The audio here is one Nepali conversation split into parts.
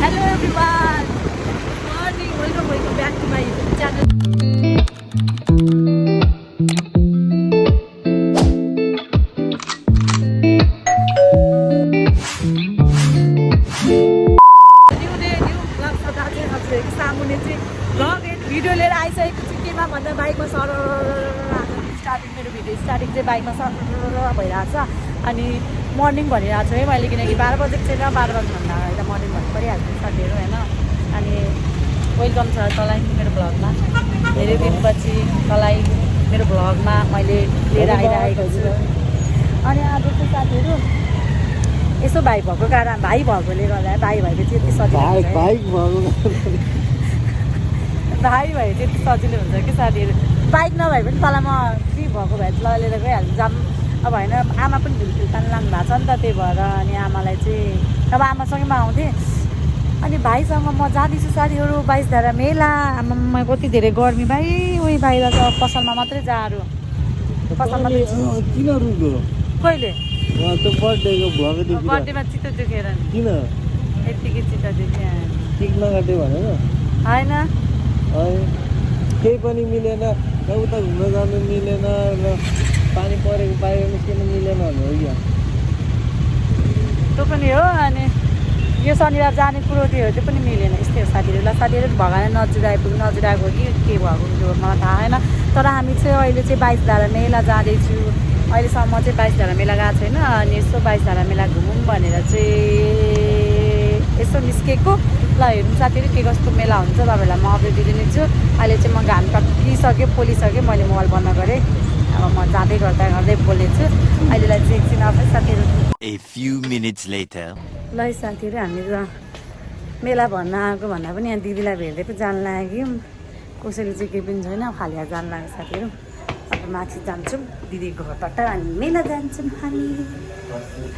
Hello everyone. Good morning. Welcome back to my YouTube channel. New day, new vlog सदा चाहिँ हजुरहरूको सामुन्ने चाहिँ भ्लग भिडियो लिएर आइसकेको छु केमा भन्दा बाइकमा सर स्टार्टिङ मेरो भिडियो स्टार्टिङ चाहिँ बाइकमा सर भइरहेको छ अनि मर्निङ भनिरहेको छु है मैले किनकि 12 बजेको छैन 12 बजीभन्दा अगाडि त मर्निङ भन्नु परिहाल्छ साथीहरू होइन अनि वेलकम छ तँलाई मेरो भ्लगमा धेरै दिनपछि तँलाई मेरो भ्लगमा मैले लिएर आइरहेको छु अनि आज चाहिँ साथीहरू यसो भाइ भएको कारण भाइ भएकोले गर्दा भाइ भएको चाहिँ यति सजिलो भाइ भए चाहिँ यति सजिलो हुन्छ कि साथीहरू बाइक नभए पनि तँलाई म फ्री भएको भए लिएर गइहाल्छु जाम अब होइन आमा पनि झुलफुल तान्नु लाग्नु भएको छ नि त त्यही भएर अनि आमालाई चाहिँ अब आमासँगै म आउँथेँ अनि भाइसँग म जाँदैछु साथीहरू 22 धारा मेला आमामा कति धेरै गर्मी भाइ उही बाहिर छ पसलमा मात्रै जाहरू पसलमा किन रुको कहिले बर्थडेमा चित्त दुखेर किन यत्तिकै चित्त दुख्यो केक नकाट्यो भनेर होइन केही पनि मिलेन उता घुम्न जानु मिलेन र पानी परेको बाहिर निस्किनु मिलेन भने हो क्या त्यो पनि हो अनि यो शनिबार जाने कुरो थियो त्यो पनि मिलेन यस्तै हो साथीहरूलाई साथीहरू भगवान् नजिक आएको कि के भएको त्यो मलाई थाहा होइन तर हामी चाहिँ अहिले चाहिँ 22 धारा मेला जाँदैछु अहिलेसम्म चाहिँ 22 धारा मेला गएको छैन अनि यसो 22 धारा मेला घुमौँ भनेर चाहिँ यसो निस्केको ल हेर्नु साथीहरू के कस्तो मेला हुन्छ तपाईँहरूलाई म अपडेट दिइदिनेछु अहिले चाहिँ म घाम टक्किसकेँ पोलिसकेँ मैले मोबाइल बन्द गरेँ अब म जाँदै गर्दै बोल्नेछु अहिलेलाई चाहिँ एकछिन अब साथीहरू A few minutes later. ल साथीहरू हामी त मेला भन्न आएको भन्दा पनि यहाँ दिदीलाई भेट्दै पो जान लाग्यौँ कसैले चाहिँ केही पनि छैन खाली जान लाग्यो साथीहरू अब माथि जान्छौँ दिदीको घरबाट अनि मेला जान्छौँ हामी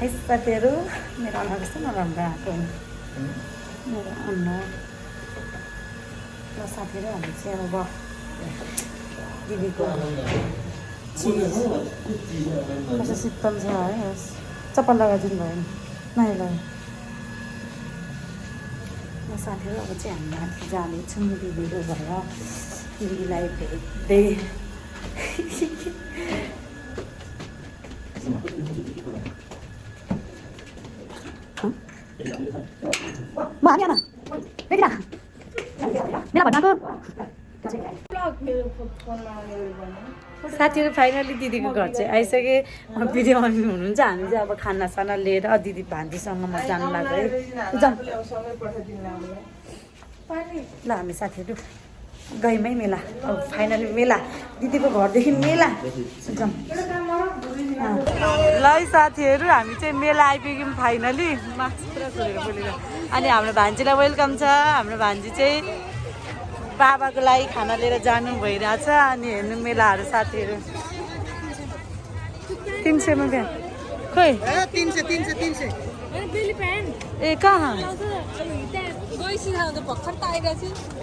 है साथीहरू मेरो अनुहार कस्तो नराम्रो आएको मेरो अनुहार ल साथीहरू हामी चाहिँ अब दिदीको कस्तो शीतल छ है चप्पल लगाइदिनु भयो नि नयाँ लगायो ल साथीहरू अब चाहिँ हामी माथि जानेछौँ दिदीको घर दिदीलाई भेट्दै साथीहरू फाइनली दिदीको घर चाहिँ आइसके भिडियो मम्मी हुनुहुन्छ हामी चाहिँ अब खानासाना लिएर दिदी भान्जीसँग म जानु लाग्यो है जाउँ ल हामी साथीहरू गयौँ है मेला अब फाइनली मेला दिदीको घरदेखि मेला जाउँ ल साथीहरू हामी चाहिँ मेला आइपुग्यौँ फाइनली मास्क पुरा छोडेर बोलेर अनि हाम्रो भान्जीलाई वेलकम छ हाम्रो भान्जी चाहिँ बाबाको लागि खाना लिएर जानु भइरहेछ अनि हेर्नु मेलाहरू साथीहरू 300 मा बिहान खोइ 300 ए कहाँ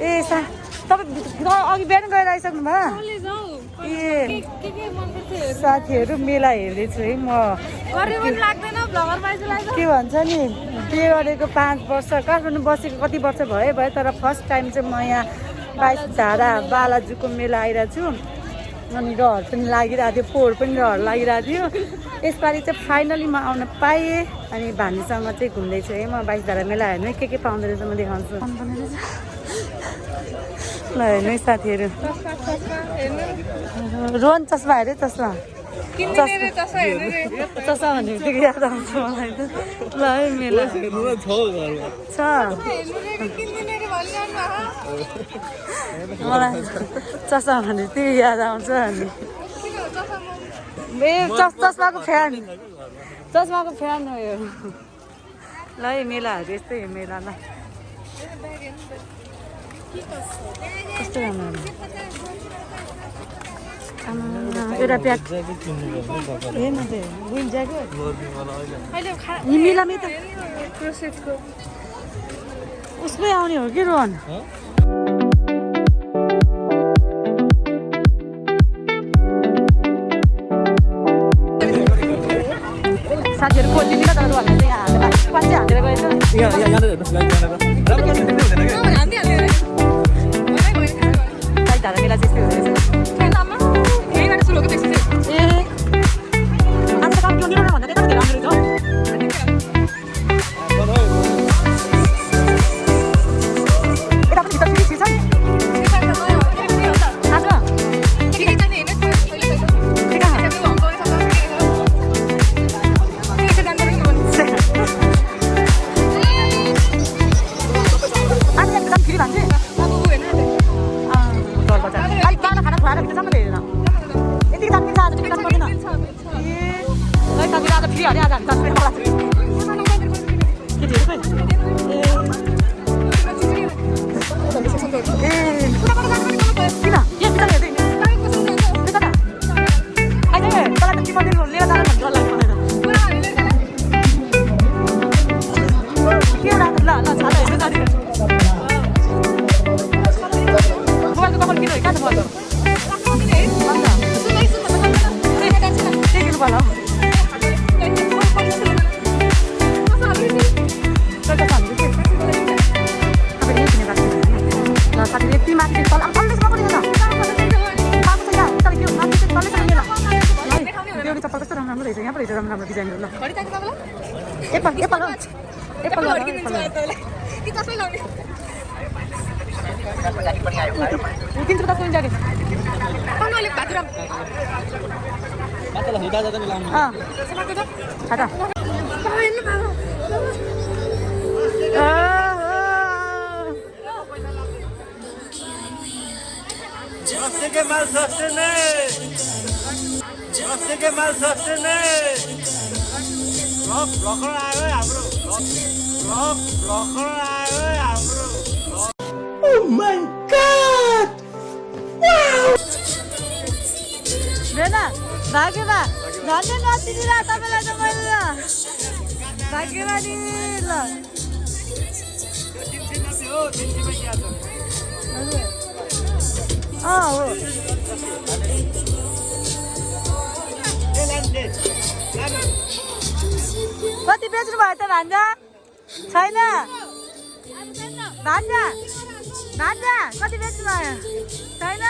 ए सा तपाईँ अघि बिहान गएर आइसक्नु भयो ए साथीहरू मेला हेर्दैछु है म के भन्छ नि बिहे गरेको 5 वर्ष काठमाडौँ बसेको कति वर्ष भयो तर फर्स्ट टाइम चाहिँ म यहाँ 22 धारा बालाजुको मेला आइरहेको छु अनि रहर पनि लागिरहेको थियो पोहोर पनि रहर लागिरहेको थियो यसपालि चाहिँ फाइनली म आउन पाएँ अनि भान्जीसँग चाहिँ घुम्दैछु है म 22 धारा मेला हेर्नु के पाउँदो रहेछ म देखाउँछु ल हेर्नु है साथीहरू रोहन चस्मा हेरे चस्मा चस्मा भन्ने बित्तिकै याद आउँछ मलाई त ल है मेला छ मलाई चस्मा भन्ने बित्तिकै याद आउँछ अनि ए चस्माको फ्यान हो यो ल है मेलाहरू यस्तै हो मेलामा कस्तो राम्रो एउटा प्याक हेर्नु त विन्ड ज्याकेट मिलामी त उसमै आउने हो कि रोहन साथीहरू खोजिदिनु त रोहनले चाहिँ यहाँ हालेर पछि हालेर गएछ यहाँनिर हेर्नुहोस् गाइड यहाँनिर राम्रो लाग्छ हुँदैन क्या गाइड धारा मेला चाहिँ यस्तै हुँदो रहेछ ए आज त काम क्यों भन्दा त्यता धेरै राम्रो रहेछ यता पनि भित्र फेरि छ आज के माल सस्ते नै ब्लकर आयो हाम्रो ब्लकर आयो हाम्रो Oh my god! बेना भाग्यमा झन्डै नचिनिरा तपाईँलाई त मैले ल भाग्यमा नि ल हो कति बेच्नु भयो त भान्जा छैन भान्जा भान्जा कति बेच्नु भयो छैन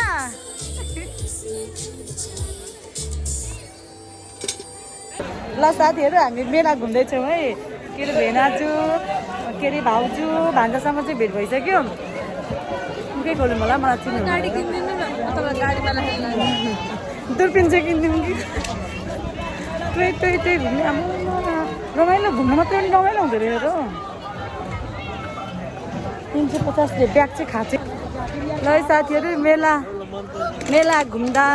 ल साथीहरू हामी मेला घुम्दैछौँ है के अरे भेनाजु के अरे भाउजू भान्जासम्म चाहिँ भेट भइसक्यो के खोल्नु होला मलाई चिन्नु गाडी किन्दिनु न अथवा गाडीमा राखेर दुर्पिन चाहिँ किनिदिउँ कि टोय घुम्ने रमाइलो घुम्नु मात्रै पनि रमाइलो हुँदो रहेछ त 350 ब्याग चाहिँ खाँचे ल साथीहरू मेला घुम्दा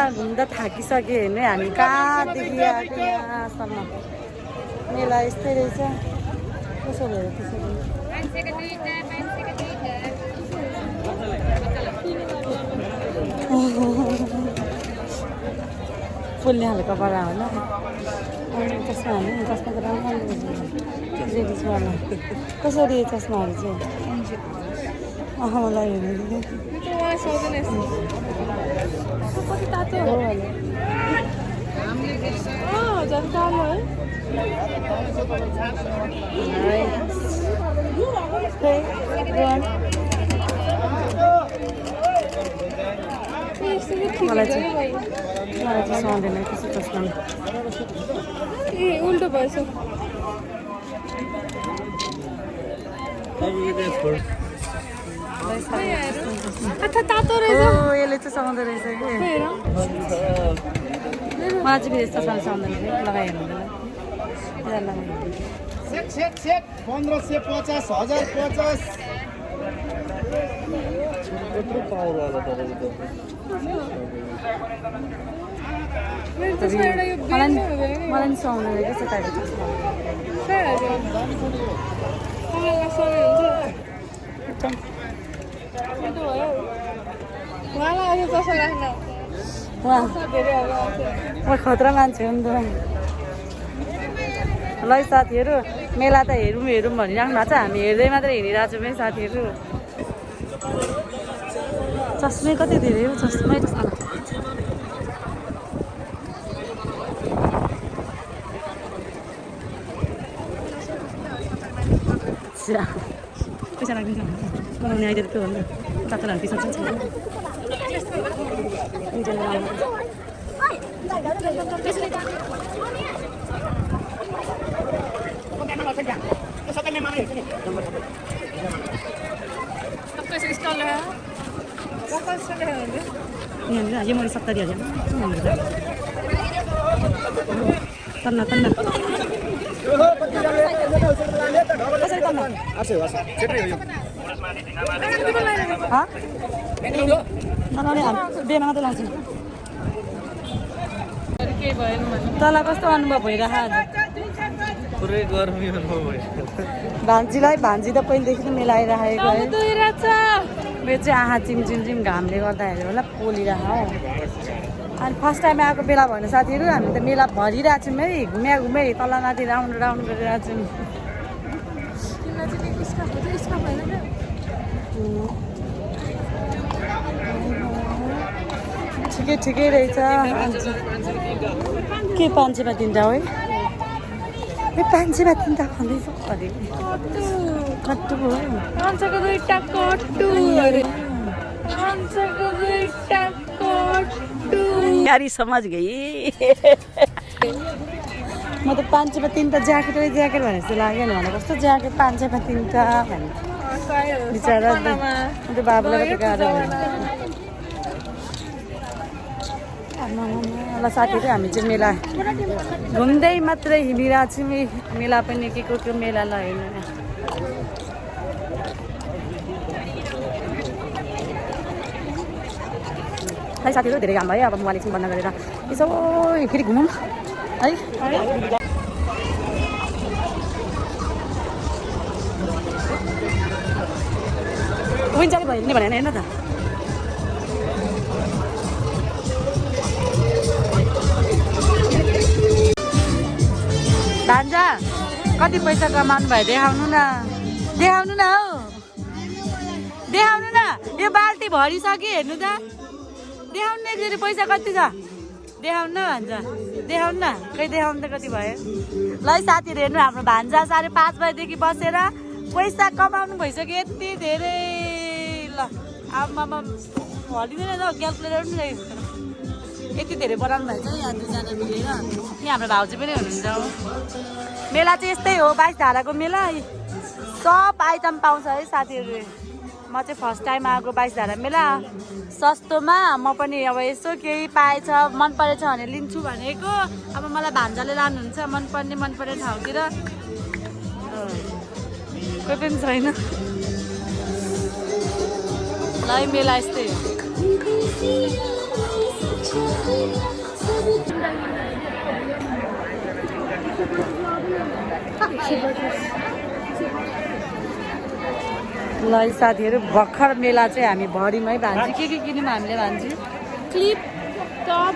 थाकिसक्यो होइन हामी कहाँदेखि आएको यहाँसम्म मेला यस्तै रहेछ कसो भयो त्यसरी फुल्ने खालको बडा होला चस्मा हाल्नु चस्मा त राम्रो लेडिजवाला कसरी चस्माहरू चाहिँ मलाई हेर्नु कति तातो हो झन् कालो है मलाई चाहिँ सुहाउँदैन त्यसो चस्मा ए उल्टो भएछ तातो रहेछ यसले चाहिँ सुहाउँदो रहेछ कि मलाई चाहिँ फेरि चस्मा सुहाउँदैन लगाइ हेर्नु 1550 मलाई सुहाउँदैन रहेछ तातो चस्मा खतरा मान्छे हो नि त ल साथीहरू मेला त हेरौँ भनिराख्नु भएको छ हामी हेर्दै मात्रै हिँडिरहेको छौँ है साथीहरू चस्मै कति धेरै हो चस्मै जस्तो पैसा राखिदिन्छ बनाउने आइडिया के भन्नु चाकलाहरू पिसा छ ये मैले 70,000 तन्ना कसरी तन्ना बेमा त लाउँछु तँलाई कस्तो अनुभव भइरहेको पुरै गर्मी अनुभव भयो भान्जीलाई भान्जी त पहिलेदेखि नै मिलाइराखेको है मेरो चाहिँ आँखा चिम घामले गर्दाखेरि होला पोलिरहेको हौ अनि फर्स्ट टाइम आएको बेला भन्नु साथीहरू हामी त मेला भरिरहेको छौँ है घुमे तल माथि राउन्ड गरिरहेको छौँ ठिकै रहेछ के 500मा दिन्छ है 500मा दिन्छ भन्दैछ अरे कट्टु हो मान्छेको दुईटा कट्टु मान्छेको दुईटा कट्टु यारी समझ गई म त 500मा 3टा ज्याकेट भने जस्तो लाग्यो नि भने कस्तो ज्याकेट 500मा 3टा भने बिचरा म त बाबुलाई कति गाह्रो ल साथीहरू हामी चाहिँ मेला घुम्दै मात्रै हिँडिरहेको छौँ मेला पनि के को मेला ल हेर्नु है साथीहरू धेरै घाम भयो अब मोबाइल एकछिन बन्द गरेर यसो फेरि घुमौँ है विन्टर भयो नि भने हेर्न त भान्जा कति पैसा कमाउनु भयो देखाउनु न हौ देखाउनु न यो बाल्टी भरिसक्यो हेर्नु त देखाउनु न एकचोटि पैसा कति छ देखाउनु न भान्जा देखाउनु न खै देखाउनु त कति भयो ल साथीहरू हेर्नु हाम्रो भान्जा 5:30 बजेदेखि बसेर पैसा कमाउनु भइसक्यो यति धेरै ल आमामा भनिँदैन त क्यालकुलेटर पनि ल्याइदिनु यति धेरै बनाउनु भएछ यहाँ दुईजना मिलेर यहाँ हाम्रो भाउजू पनि हुनुहुन्छ मेला चाहिँ यस्तै हो 22 धाराको मेला सब आइटम पाउँछ है साथीहरू म चाहिँ फर्स्ट टाइम आएको 22 धारा मेला सस्तोमा म पनि अब यसो केही पाएछ मन परेछ भने लिन्छु भनेको अब मलाई भान्जाले लानुहुन्छ मन पर्ने ठाउँतिर कोही पनि छैन ल मेला यस्तै हो ल साथीहरू भर्खर मेला चाहिँ हामी भरियौँ है भान्जी के किन्यौँ हामीले भान्जी क्लिप टप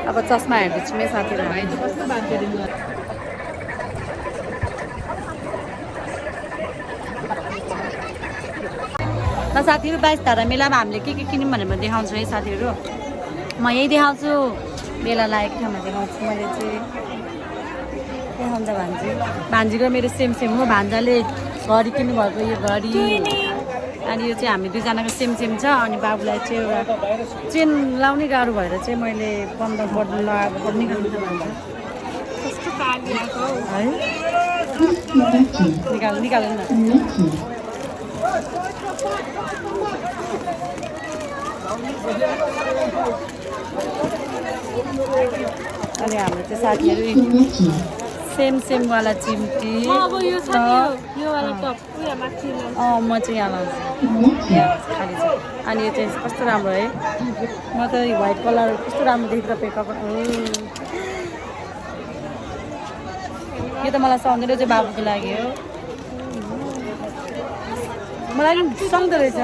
अब चस्मा हेर्दैछौँ है साथीहरू ल साथीहरू 22 धारा मेलामा हामीले के किन्यौँ भनेर देखाउँछु है साथीहरू म यही देखाउँछु मेला लागेको ठाउँमा देखाउँछु मैले चाहिँ देखाउँछ भान्जीको मेरो सेम हो भान्जाले घडी किन्नु भएको यो घडी अनि यो चाहिँ हामी दुईजनाको सेम छ अनि बाबुलाई चाहिँ एउटा चेन लाउने गाह्रो भएर चाहिँ मैले बन्द गर्नु लगाएको पनि कस्तो कालिएको है निकाल्नु न अनि हाम्रो चाहिँ साथीहरू सेम वाला चिम्टी अब यो छ यो वाला टप उयो माथि म चाहिँ यहाँ लाउँछु खाली छ अनि यो चाहिँ कस्तो राम्रो है म त व्हाइट कलर कस्तो राम्रो देखिरहेको यो त मलाई सुहाउँदैन चाहिँ बाबुको लागि हो मलाई पनि सुहाउँदो रहेछ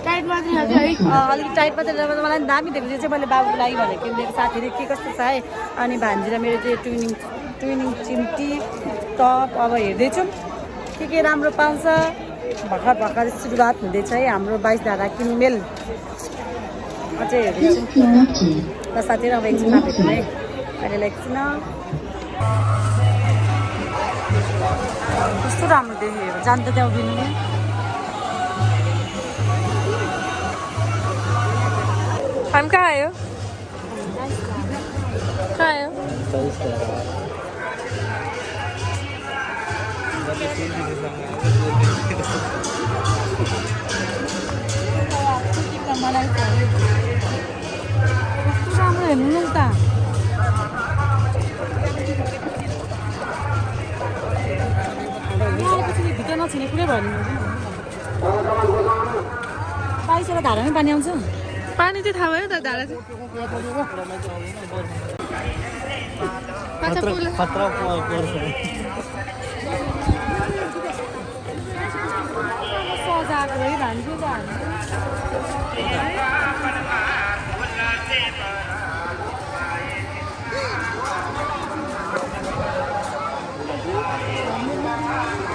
टाइट मात्रै छ है अलिकति टाइट मात्रै मलाई दामी दिएको चाहिँ मैले बाबुको लागि भनेको मेरो साथीले के कस्तो छ है अनि भान्जी र मेरो चाहिँ ट्विनिङ चिम्टी टप अब हेर्दैछौँ के राम्रो पाउँछ भर्खर सुरुवात हुँदैछ है हाम्रो 22 धारा किनमेल अझै हेर्दैछौँ ल साथीहरू अब एकछिनमा भेटौँ है अहिले एकछिन कस्तो राम्रो देखेँ जान्छ त्यहाँ उभिनु नि हामी कहाँ आयो कहाँ आयो मलाई कस्तो राम्रो हेर्नु न उता आएपछि भित्र नछिने कुरै भयो नि बाइसवटा धारामै पानी आउँछ पानी चाहिँ थाहा भयो त धारा चाहिँ खतरा पर्छ सजाएको है भान्छु त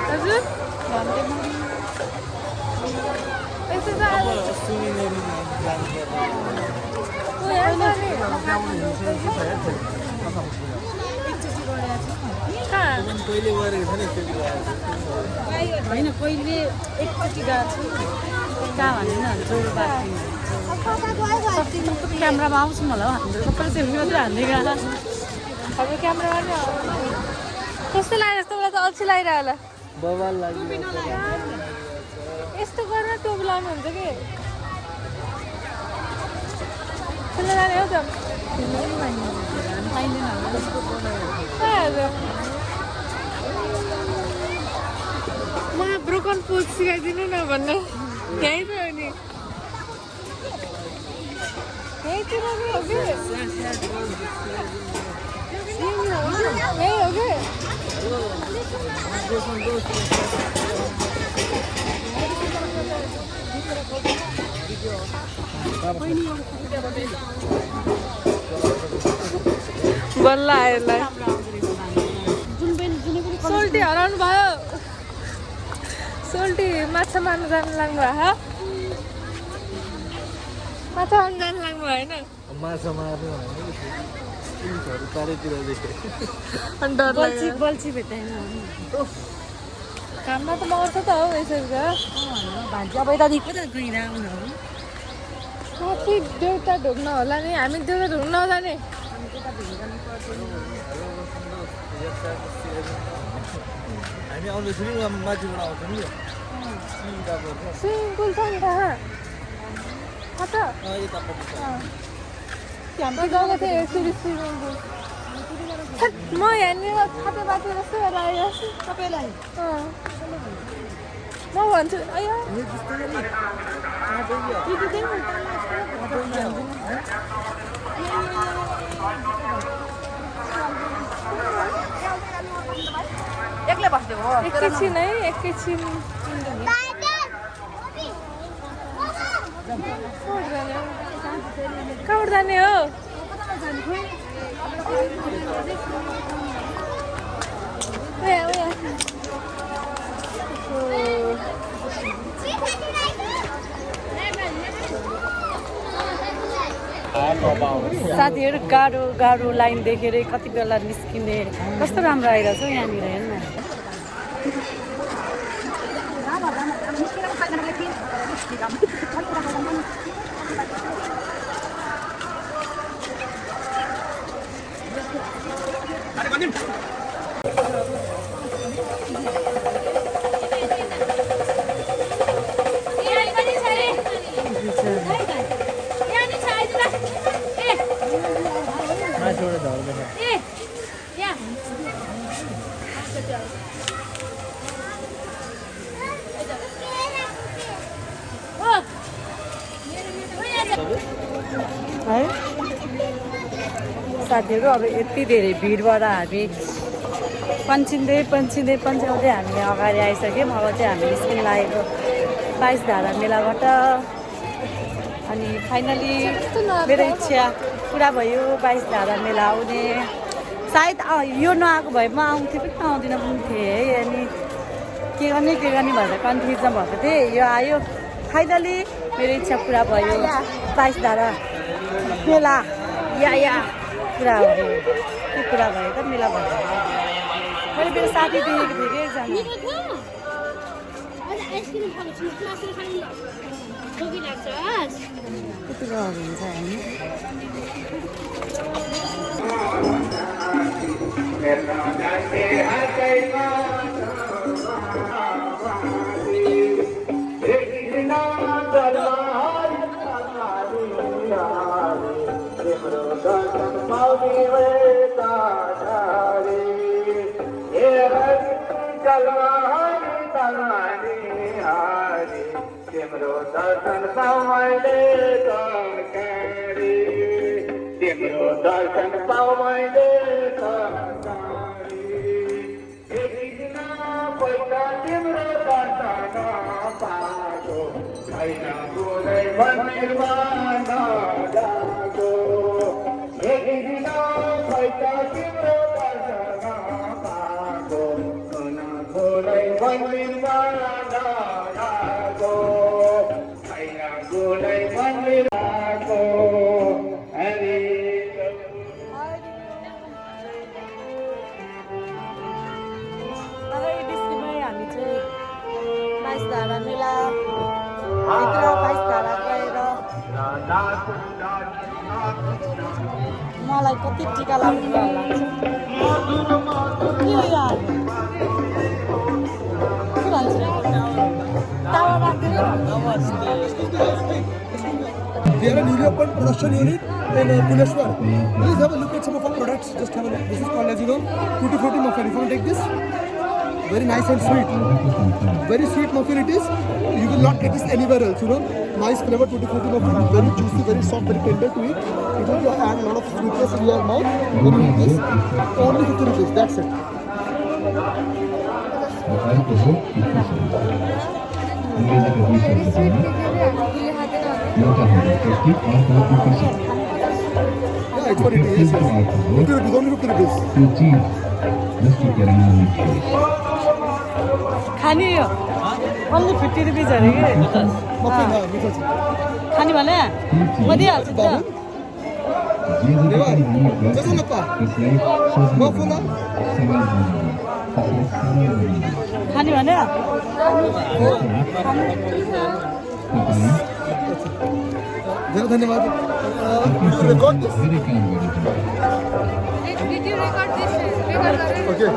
हजुर यसो त पहिले गरेको छ नि होइन पहिले एकचोटि गएको छु कहाँ भन्दैन जोरो बाँकी क्यामेरामा आउँछौँ होला हौ हाम्रो सबैले सेल्फी मात्रै हान्दै गएर हाम्रो क्यामेरा कस्तो लाग्यो जस्तो मलाई त अल्छी लागिरह्यो होला बवाल लाग्यो यस्तो गरेर टोपी लाउनु हुन्छ कि खेल्न जाने हो त मलाई ब्रोकन पोज सिकाइदिनु न भन्ने यहीँ त हो नि यहीँतिर नै हो कि यही हो कि बल्ल आयो यसलाई सोल्टी हराउनु भयो सोल्टी माछा मार्नु जानु लाग्नु भयो माछा मार्नु जानु लाग्नु भएन माछा मार्नु पुलिसहरू चारैतिर देखेँ अनि डर लाग्यो बल्छी भेट्दैन काममा त मर्छ त हौ यसरी त भान्जी अब यतादेखि कता गइरहनु माथि देउता ढोग्न होला नि हामी देउता ढोग्न नजाने हामी आउँदैछौँ नि माथिबाट आउँछौँ नि स्विमिङ पुल छ नि कहाँ त हाम्रो गएको थिएँ यसरी स्विमिङ पुल म यहाँनिर थापे बाटो जस्तो भएर आयो सबैलाई म भन्छु अयो एक्लै बस्दै हो एकैछिन है एकैछिन कहाँबाट जाने हो साथीहरू गाह्रो गाह्रो लाइन देखेर कति बेला निस्किने कस्तो राम्रो आइरहेछ हौ यहाँनिर हेर्नु माथिबाट झर्दैन है साथीहरू अब यति धेरै भिडबाट हामी पन्छिँदै हामी अगाडि आइसक्यौँ अब चाहिँ हामी निस्किन लागेको 22 धारा मेलाबाट अनि फाइनली मेरो इच्छा पुरा भयो 22 धारा मेला आउने सायद यो नआएको भए म आउँथेँ पनि आउँदिनँ पनि थिएँ है अनि के गर्ने भनेर कन्फ्युजन भएको थिएँ यो आयो फाइनली मेरो इच्छा पुरा भयो 22 धारा मेला या पुरा भयो के पुरा भयो त मेला भयो मैले मेरो साथी देखेको थिएँ कि एकजना आइसक्रिम खानु मासु खानु भोगी लाग्छ कति रहर हुन्छ हामी तिम्रो दर्शन पाउँदै तिम्रो दर्शन पाउँदै पहिला तिम्रो दर्शन पाएको छैन कुनै मन्दिरमा नजाको एकदिन पहिला तिम्रो दर्शन पाएको कुन कुनै मन्दिरमा नजाको छैन कुनै मन्दिरको हरि हामी चाहिँ 22 धारा मेला भित्र 22 धारा गएर मलाई कति टिका लाग्नु लाग्छ के हो यार के भन्छ टावर राख्दैन They are a newly opened production unit in Puleshwar. Please have a look at some of our products. Just have a look. This is called, as you know, Tutti Frutti Muffin. If you want to take this, very nice and sweet. Very sweet muffin it is. You will not get this anywhere else, you know. Nice flavor Tutti Frutti Muffin. Very juicy, very soft, very tender to eat. It will add a lot of sweetness in your mouth. When you eat this, only 50 rupees. That's it. Yeah, it's what it is. 50 rupees, only 50 rupees. खाने हो अन्ली 50 रुपिस अरे कि Muffin, हाँ, मीठा सा. खाने भने म दिइहाल्छु त जैसा लगता है. Muffin, हाँ. खाने भने धेरै धन्यवाद. Record this. Did you record this? Record Okay.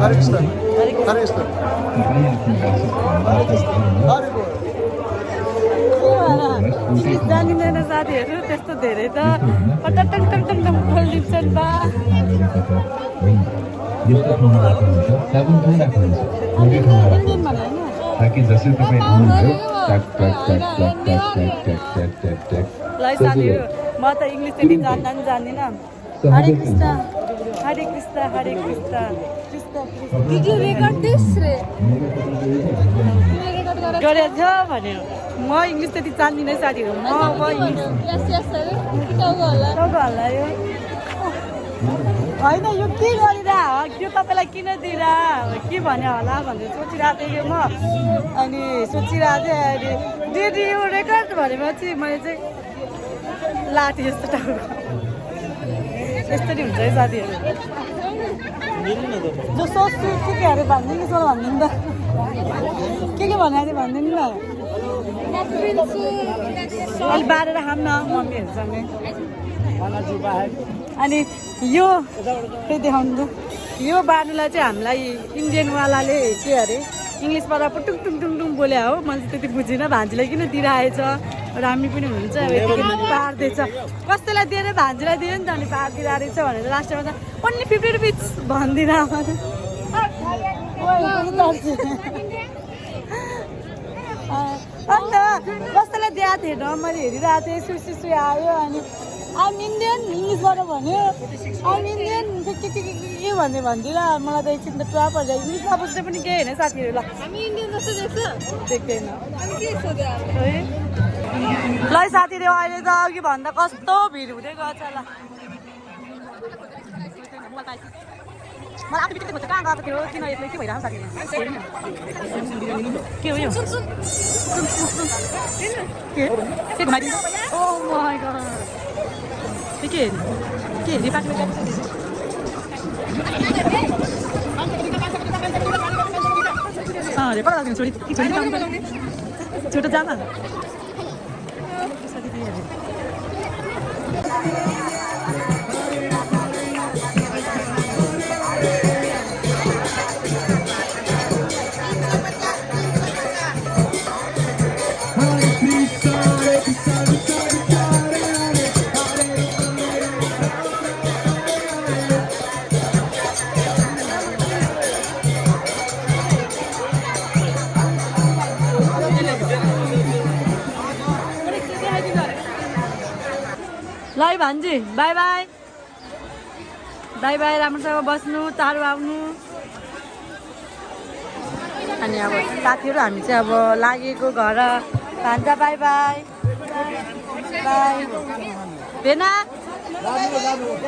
Hare Krishna. Hare Krishna. Hare Krishna. English जानिँदैन साथीहरू त्यस्तो धेरै त टङ टङ टङ टङ बोलिदिन्छन् बा इन्डियन भने होइन ताकि जसरी तपाईँ आउनुभयो टक टक टक टक टक टक टक टक टक ल साथीहरू म त इङ्ग्लिस त्यति जान्दा नि जान्दिनँ हरे कृष्ण हरे कृष्ण हरे Krishna Krishna Krishna Did you record this? गरेछ भन्यो म इङ्ग्लिस त्यति जान्दिनँ साथीहरू म अब इङ्ग्लिस Yes, yes, sir. टाउको होला. टाउको हल्लायो होइन यो के गरिरह यो तपाईँलाई किन दिइरह के भन्यो होला भनेर सोचिरहेको थिएँ कि म अनि सोचिरहेको थिएँ अहिले दिदी यो रेकर्ड भनेपछि मैले चाहिँ लाथेँ यस्तो टाउको यस्तरी हुन्छ है साथीहरू जो सोच्छु के अरे भनिदिनु नि सर भनिदिनु त के भनेको थियो भनिदिनु न अहिले बारेर खाऊँ न मम्मीहरूसँगै अनि यो फेरि देखाउनु त यो बार्नुलाई चाहिँ हामीलाई इन्डियनवालाले के अरे इङ्ग्लिसबाट टुङ टुङ टुङ टुङ बोल्या हो मैले चाहिँ त्यति बुझिनँ भान्जीलाई किन दिइरहेछ रामी पनि हुनुहुन्छ अब यतिकै पार्दैछ कसैलाई दिएर भान्जीलाई दियो नि त अनि पारिदिरहेको रहेछ भनेर लास्टमा त ओन्ली 50 रुपिस भन्दिनँ अन्त कसैलाई दिएको थिएन मैले हेरिरहेको थिएँ सुसु आयो अनि आइम इन्डियन इङ्ग्लिसबाट भन्यो आइम इन्डियन के भन्ने भन्दिनँ मलाई त एकछिन त ट्रप पर्छ इङ्ग्लिसमा बुझ्दै पनि केही होइन साथीहरू ल हामी इन्डियन जस्तो देख्छ देख्दैन अनि के सोध्यो है ल साथीहरू अहिले त अघि भन्दा कस्तो भिड हुँदै गएछ ल मलाई आफै बित्तिकै खोज्छ कहाँ गएको थियो किन यसले के भइरहेको साथीहरू के हो यो के घुमाइदिन्छ ओ माई गॉड के हेरि अरे कता लाग्दैन छोरी छोटो जान ल है भान्जी बाई बाई बाई बाई राम्रोसँग बस्नु टाढो आउनु अनि अब साथीहरू हामी चाहिँ अब लागेको घर भान्जा बाई बाई बाई भेना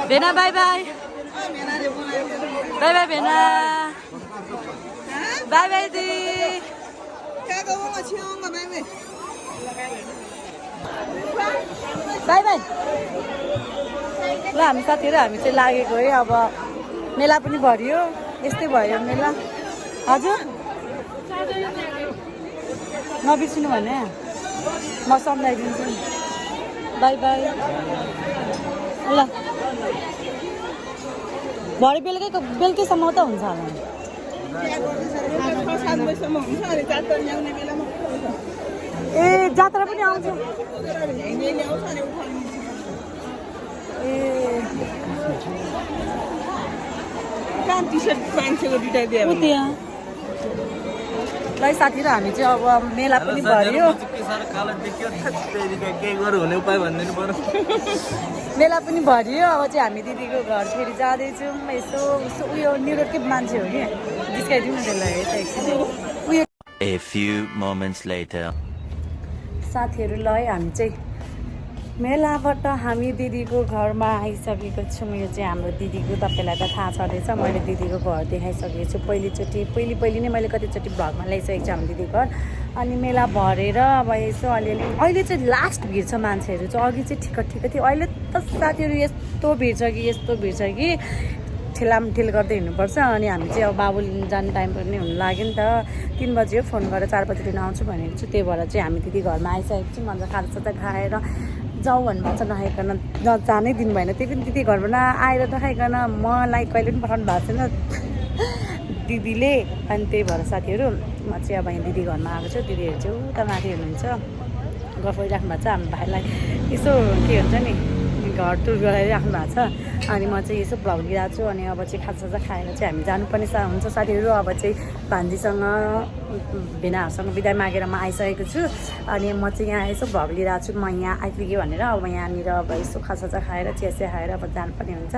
भेना बाई बाई बाई बाई भेना बाई बाई दी बाई बाई ल हामी साथीहरू हामी चाहिँ लागेको है अब मेला पनि भरियो यस्तै भयो मेला हजुर नबिर्सिनु भने म सम्झाइदिन्छु नि बाई बाई ल भरे बेलुकैसम्म त हुन्छ होला ए जात्रा पनि आउँछ ए ल साथीहरू हामी चाहिँ अब मेला पनि भरियो मेला पनि भरियो अब चाहिँ हामी दिदीको घर फेरि जाँदैछौँ यसो उयो निरोडकै मान्छे हो कि जिस्काइदिउँ न त्यसलाई उयो A few moments later. साथीहरू ल है हामी चाहिँ मेलाबाट हामी दिदीको घरमा आइसकेको छौँ यो चाहिँ हाम्रो दिदीको तपाईँलाई त थाहा छँदैछ मैले दिदीको घर देखाइसकेको छु पहिली नै मैले कतिचोटि भ्लगमा ल्याइसकेको छु हाम्रो दिदीको घर अनि मेला भरेर अब यसो अलिअलि अहिले चाहिँ लास्ट भिड छ मान्छेहरू चाहिँ अघि चाहिँ ठिक थियो अहिले त साथीहरू यस्तो भिड छ कि ठेलामठेल गर्दै हिँड्नुपर्छ अनि हामी चाहिँ अब बाबु लिनु जाने टाइम पनि हुनु लाग्यो नि त 3 बजी फोन गरेर 4 बजी लिन आउँछु भनेको छु त्यही भएर चाहिँ हामी दिदी घरमा आइसकेको छौँ मजा खाजा खाएर जाउँ भन्नुहुन्छ नखाइकन जानै दिनु भएन त्यही पनि दिदी घरमा आएर नखाइकन मलाई कहिले पनि पठाउनु भएको छैन दिदीले अनि त्यही भएर साथीहरू म चाहिँ अब यहाँ दिदी घरमा आएको छु दिदीहरू चाहिँ उता माथि हुनुहुन्छ गफ गरिराख्नु भएको छ हाम्रो भाइलाई यसो के हुन्छ नि घर टुर गराइराख्नु भएको छ अनि म चाहिँ यसो भ्लग लिइरहेको छु अनि अब चाहिँ खाजा खाएर चाहिँ हामी जानुपर्ने हुन्छ साथीहरू अब चाहिँ भान्जीसँग भेनाहरूसँग बिदा मागेर म आइसकेको छु अनि म चाहिँ यहाँ यसो भ्लग लिइरहेको छु म यहाँ आइपुगेँ भनेर अब यहाँनिर अब यसो खाजा खाएर चिया खाएर अब जानुपर्ने हुन्छ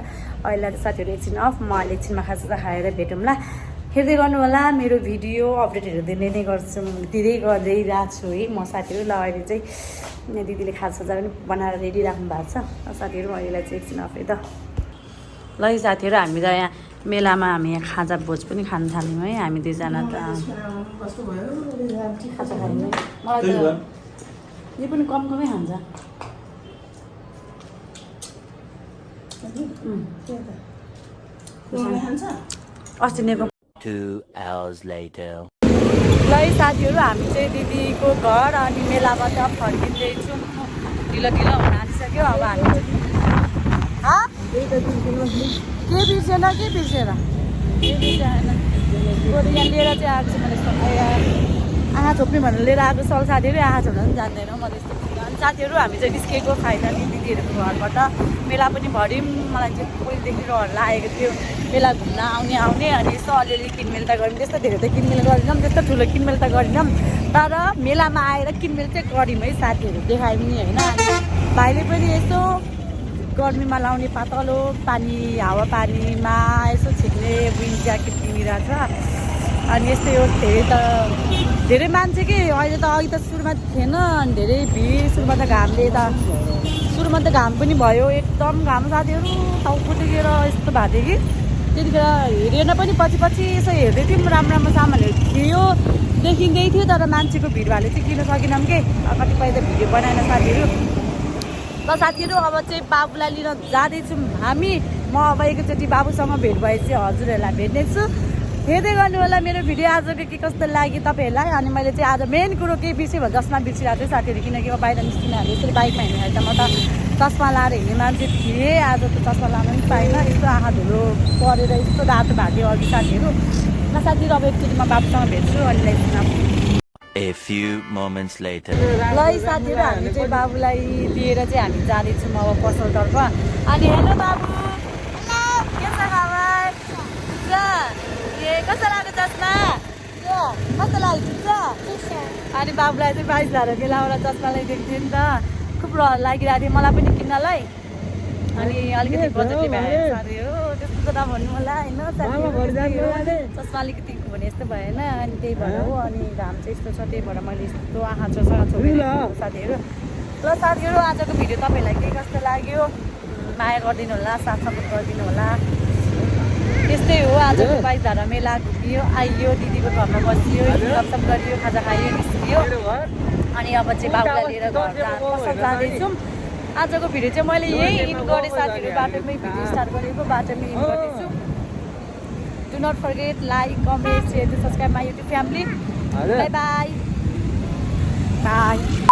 अहिले साथीहरू एकछिन अफ म अहिले एकछिनमा खाजा खाएर भेटौँला हेर्दै गर्नु होला मेरो भिडियो अपडेटहरू दिँदै गरिरहेको छु है म साथीहरू ल अहिले चाहिँ यहाँ दिदीले खाजा पनि बनाएर रेडी राख्नु भएको छ साथीहरू अहिलेलाई चाहिँ एकछिन अफ है त ल साथीहरू हामी त यहाँ मेलामा हामी यहाँ खाजा भोज पनि खान थाल्यौँ है हामी दुईजना त खाजा खायौँ मलाई त यो पनि कमै खान्छ अस्ति नेको 2 hours later. ल साथीहरू हामी चाहिँ दिदीको घर अनि मेलाबाट फर्किँदैछौँ ढिलो हुन आँटिसक्यो अब हामी के बिर्सेन यहाँ लिएर चाहिँ आएको छु मैले आँखा छोप्ने भनेर लिएर आएको सल साथीहरू आँखा छोप्न पनि जान्दैन म त्यस्तो अनि साथीहरू हामी चाहिँ निस्केको फाइनली दिदीहरूको घरबाट मेला पनि भर्यौँ मलाई चाहिँ पहिलेदेखि रहर लागेको थियो मेला घुम्न आउने अनि यसो अलिअलि किनमेल त गऱ्यौँ त्यस्तो धेरै त किनमेल गरेनौँ त्यस्तो ठुलो किनमेल त गरेनौँ तर मेलामा आएर किनमेल चाहिँ गऱ्यौँ है साथीहरू देखायौँ नि होइन भाइले पनि यसो गर्मीमा लाउने पातलो पानी हावापानीमा यसो छिट्ने विन्ड ज्याकेट किनिरहेछ अनि यस्तै हो धेरै मान्छे कि अहिले त अघि त सुरुमा थिएन अनि धेरै भिड सुरुमा त घाम पनि भयो एकदम घाम साथीहरू टाउको टेकेर यस्तो भएको थियो कि त्यतिखेर हेरेन पनि पछि यसो हेर्दै थियौँ राम्रो सामानहरू थियो देखिँदै थियो तर मान्छेको भिड भएले चाहिँ किन्न सकेनौँ कि कतिपय त भिडियो बनाएन साथीहरू ल साथीहरू अब चाहिँ बाबुलाई लिन जाँदैछौँ हामी म अब एकैचोटि बाबुसँग भेट भएपछि हजुरहरूलाई भेट्नेछु हेर्दै गर्नु होला मेरो भिडियो आजको के कस्तो लाग्यो तपाईँहरूलाई। अनि मैले चाहिँ आज मेन कुरो केही बिर्सेँ भयो जसमा बिर्सिरहेको थिएँ साथीहरू, किनकि म बाहिर निस्किन हालेँ यसरी बाइकमा हिँड्दाखेरि त म त चस्मा लाएर हिँड्ने मान्छे थिएँ। आज त चस्मा लाउनु पनि पाइनँ, यस्तो आँखा धुलो परेर यस्तो रातो भएको अघि साथीहरू। ल साथीहरू अब एकचोटि म बाबुसँग भेट्छु अनि A few moments later. ल साथीहरू हामी चाहिँ बाबुलाई दिएर चाहिँ हामी जाँदैछौँ अब पसलतर्फ। अनि हेलो बाबु, के छ खबर? कस्तो लाग्यो चस्मा? कस्तो लाग्यो ठिक छ? अनि बाबुलाई चाहिँ 22,000 बेलाबाट चस्मा ल्याइदिएको थिएँ नि त, खुब रहर लागिरहेको थियो मलाई पनि किन्नलाई। अनि अलिकति बजेटले भ्यायो साथीहरू, त्यस्तो त नभन्नु होला होइन साथीहरू। चस्मा अलिकति भने यस्तो भएन अनि त्यही भएर हो। अनि घाम चाहिँ यस्तो छ त्यही भएर मैले यस्तो आँखा छोपेको साथीहरू। ल साथीहरू आजको भिडियो तपाईँहरूलाई के कस्तो लाग्यो माया गरिदिनु होला, साथ सपोर्ट गरिदिनु होला। त्यस्तै हो आजको 22,000 मेला घुमियो आइयो, दिदीको घरमा बसियो, गफसफ गरियो, खाजा खायो, निस्कियो। अनि अब चाहिँ बाबुलाई लिएर घर पसल जाँदैछौँ। आजको भिडियो चाहिँ मैले यही इन्ड गरेँ साथीहरू, बाटोमै भिडियो स्टार्ट गरेको बाटोमै इन्ड गर्दैछु। Do not forget like comment share to subscribe my YouTube family. Bye bye by.